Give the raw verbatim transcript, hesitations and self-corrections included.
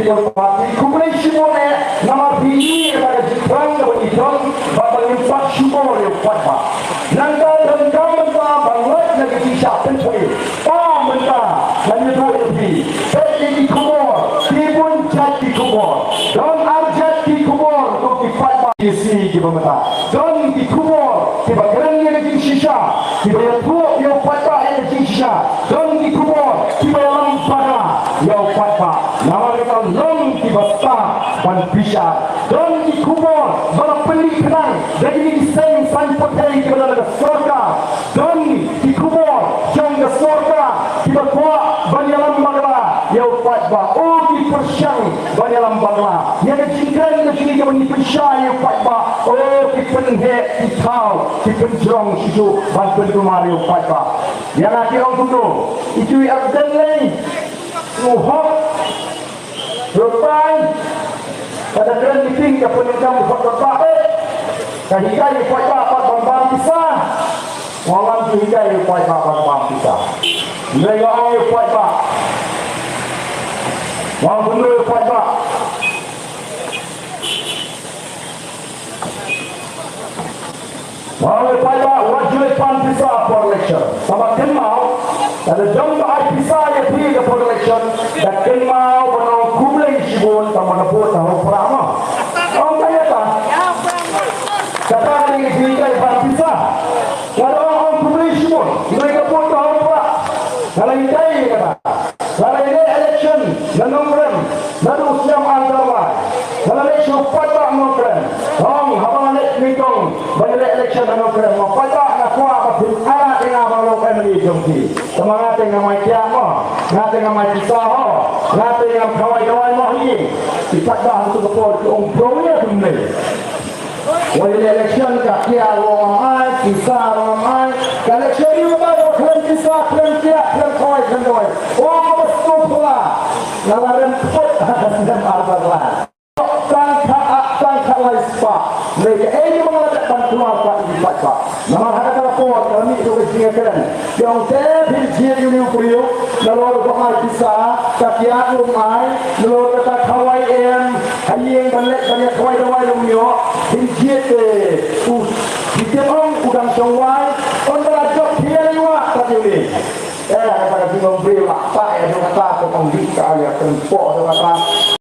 Party khublei shibun eh, namar phi ïohi ïa ka jingthrang kaba ngi don, bad ba ngim pat shukor ïa u paidbah. Nangta donkam mynta ban lait na ka jingshah pynphai. Ym mynta ngan ïathuh ïa phi. Peit ïa ki khubor, ki bun jait ki khubor. Don ar jait ki khubor kum ki paidbah. Ki si kiba mynta. Don ki khubor kiba kren ïa ka jingshisha, kiba ïathuh ïa u paidbah ïa ka jingshisha. Don ki khubor kiba ïalam bakla ïa u paidbah. Namar kata long kiba stad ban bishar. Don ki khubor ba la pynlip khnang da kine ki seng saiñ pyrthei kiba don ha ka sorkar. Don ki khubor jong ka sorkar kiba kwah ban ïalam bakla ïa u paidbah. O ki pyrshang ban ïalam bakla ïa ka jingkren ka jong ngi, kiba ngi pynshai ïa u paidbah. O ki pynheh ki thaw, ki pynjrong shuh shuh ban pynkulmar ïa u paidbah. Ïa nga ki ong kumno, itu i ap den lei u hok. Rupai, ka da kren meeting ka pyndonkam u paidbah eh. Ka hikai u paidbah pat ban bam pisa. Nga wan tu hikai u paidbah ban bam pisa. Hynrei nga ong u paidbah. Nga ong kumno u paidbah. Nga ong u paidbah, wat ju leit pan pisa por election. Tangba kynmaw, lada jong ba ai pisa ïa phi ha por election, da kynmaw ban ong khublei shibun tang ba ka vote ha u Prah mo. Ong ka ïa ta. Kata ka dei ka jinghikai ban pisa. Nga da ong khublei shibun, hynrei ka vote ha u Prah. Nga la hikai ïa kata. Nga la leh election na Nongkrem naduh u snem ar hajar lai. Nga la leit sha u paidbah Nongkrem. Ong haba nga leit nyngkong ban leh election na Nongkrem, u paidbah nga kwah ba phin ailad ïa nga ban long MLA jong phi. Tangba nga te ngam ai kiad mo, nga te ngam ai pisa ho, nga te ngam khawai dawai mo hi. Ki paidbah ha kato ka por ki ong briew ïa kumne. Wei election ka kiad ruh ngam ai, pisa ruh ngam ai. Ka election ïa u ba khlem pisa, khlem kiad, khlem khawai, khlem dawai. O kaba sngewphylla. Nga la rem kput ha ka snem ar hajar lai. Tang khat, tang khat lai spah. Hynrei kaei kaba nga la dep ban kynmaw pat ïa ki paidbah. Namar ha kata ka por ka la mih ruh ka jingkren. Ki ong te phin jied ïa une u briew, nalor ba ai pisa, ka kiad ruh um ai, nalor kata khawai em, ha ïing ban leit ban ïa khawai dawai ruh um ïoh, phin jied te u, phi tip ong u dang shong wai, un ba la jop phi ïa i wah, kat ïa une. Eh, kata ka jingong briew la, ta ïa dong kata, ka ong bit ka ïa kren poh dong kata.